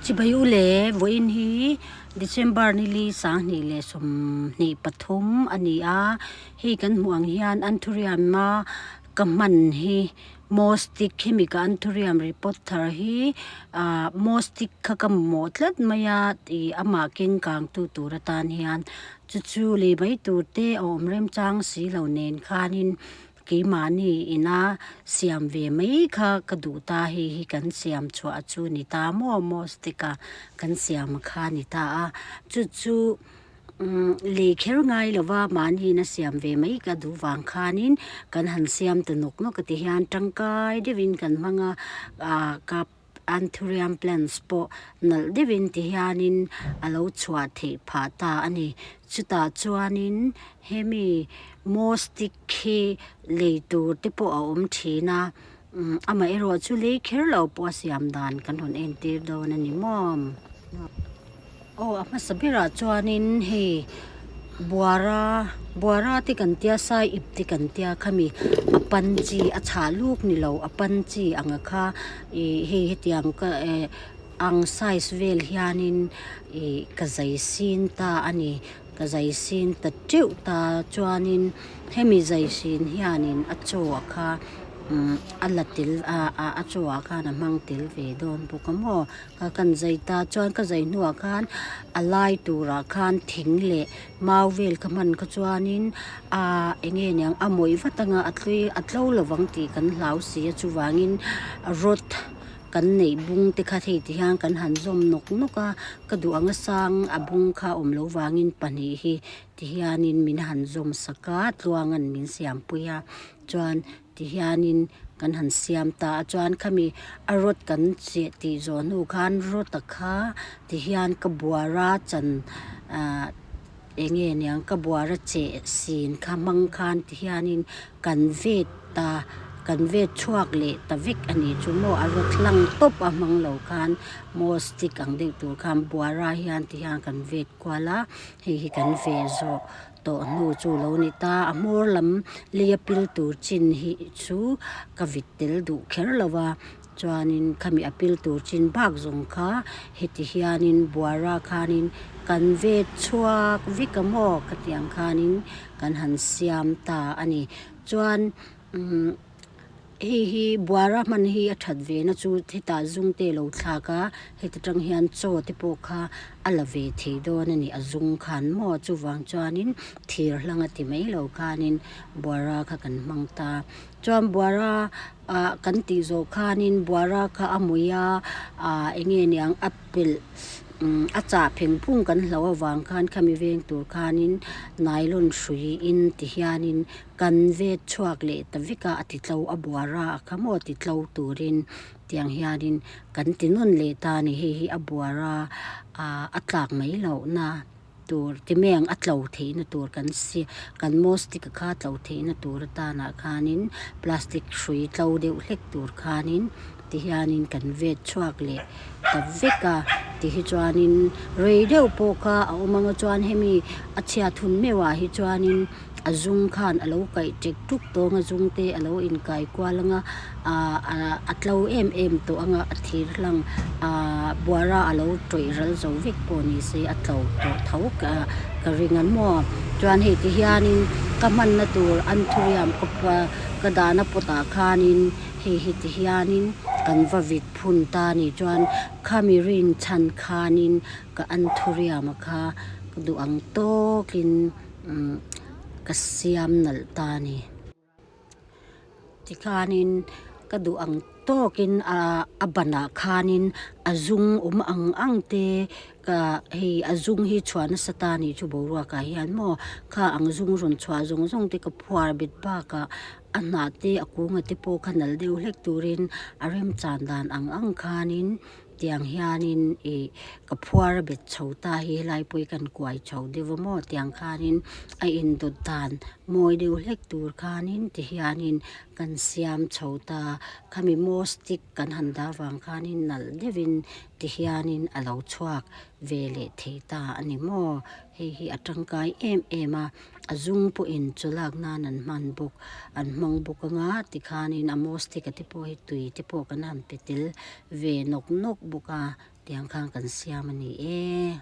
Chibai u le, vawiin hi December nili 2023 a ni a, hei kan hmuh ang hian Anthurium-a ka hman hi Mostic hemi ka Anthurium repot thar hi ah Mostic kha ka mamawh tlat mai a tih amah keng kang tu tur atan hian chu chu lei mai tur te a awm remchang si lo nen khanin Keimahni ina siam ve mai kha ka duh ta, hei hi kan siam chhuah chu ni ta maw maw stick a kan siam kha ni ta a, chu chu lei kher ngai lova mahni ina siam ve mai ka duh vang khanin kan han siam ta nawk nawk a ti hian tangkai deuhin kan hmang a ah ka Anthurium plants pawh nalh deuhin ti hianin a lo chhuah theih phah ta a ni. Chutah chuanin hemi moss stick khi lei tur te pawh a awm thin a, umm amaherawh chu lei kher lo pawh a siam dan kan rawn entir dawn a ni maw. Aw a hmasa berah chuanin hei buara buara te kan tia sai ip te kan tia khami a pan chi a chhah luk ni lo a pan chi anga kha ih hei hetiang ka eh ang size vel hianin ih ka zai sin ta a ni ka zai sin ta teuh ta chuanin hemi zai sin hianin a chaw ah kha umm a la tel ah a chaw ah khan a hmang tel ve dawn bawk a maw. Ka kan zai ta chuan ka zai hnuah khan a lai turah khan thing leh mau vel ka hman kha chuanin ahh eng nge niang a mawih vat anga a tlui a tlo lovang tih kan hlau si a chuvangin rod kan neih bung te kha hei ti hian kan han zawm nawk nawk a ka duh anga sang a bung kha awm loh vangin pahnih hi ti hianin min han zawm sak a tluanga'n min siampui a chuan. Tihianin kan han siam ta a chuan khami a rod kan cheh tih zawh hnu khan rod a kha tihian ka buara chan ah eng nge niang ka buara cheh sin kha hmang khan tihianin kan vet ta kan vet chhuak leh ta vek a nih chu maw a rod hlang tawp a hmang lo khan maw stick ang deuh tur khan buara hian tihian kan vet kual a hei hi kan ve zawh. Tawh hnu chu lo ni ta, a hmawr lam leia pil tur chin hi chu ka vit tel duh kher lo va, chuanin khami a pil tur chin bak zawng kha heti hianin buara khanin kan vet chhuak vek a maw khatiang khanin kan han siam ta a ni. Chuan umm. Hei hi buara hman hi a that ve na chu hetah zung te a lo thlak a heti tang hian chaw te pawh kha a la ve thei dawn a ni a zung khan maw chuvang chuanin thir hlang a ti mai lo khanin buara kha kan hmang ta chuan buara ah kan tih zawh khanin buara kha a mawih a ah eng nge niang a pelh umm a chah pheng phung kan hloh avang khan khami veng tur khanin nylon hrui in ti hianin. Kan vet chhuak leh ta vek a, a ti tlo a buara a kha maw ti tlo turin tiang hianin kan ti nawn leh ta a ni. Hei hi a buara ah a tlak mai lohna tur ti mai ang a tlo theihna tur kan si kan mostic a kha tlo theihna tur atanah khanin plastic hrui tlo deuh hlek tur khanin ti hianin kan vet chhuak leh ta vek a ti hi chuanin rei deuh pawh kha a awm ang a chuan hemi a chhiat hun meuhah hi chuanin. A zung khan a lo kaih ṭek ṭuk tawng a zung te a lo inkai kual ang a ahh a tlo em em tawh ang a a thir hlang ahh buara a lo tawih ral zo vek pawh ni se a tlo tawh tho ka ka ring ang maw chuan hei ti hianin ka hmanna tur anthurium ka ka dahna pot ah khanin hei hi ti hianin kan va vit phun ta a nih chuan khami rin chhan khanin ka anthurium a kha ka duh ang tawkin. Umm ka siam nalh ta a ni. Tikhanin ka duh ang tawkin a banah khanin a zung awm ang ang te ka hei a zung hi chhuah nasa ta a nih chu boruakah hian maw kha ang zung rawn chhuah zawng zawng te ka phuar bet bakah a hnah te a kunga te pawh kha nalh deuh hlek turin a remchan dan ang ang khanin. Tiang hianin ih ka phuar a bet chho ta hi helai pawh hi kan kuai chho deuh a maw tiang khanin a indawt dan mawi deuh hlek tur khanin ti hianin kan siam chho ta khami maw stick kan han dah vang khanin nalh deuhin ti hianin a lo chhuak ve leh thei ta a ni maw hei hi a tangkai em em a. A zung pawhin chaw lak nan an hman bawk an hmang bawk anga tikhanin a maw stick a te pawh hi tui te pawh kan han pe tel ve nawk nawk bawk a. Tiang khan kan siam a ni e.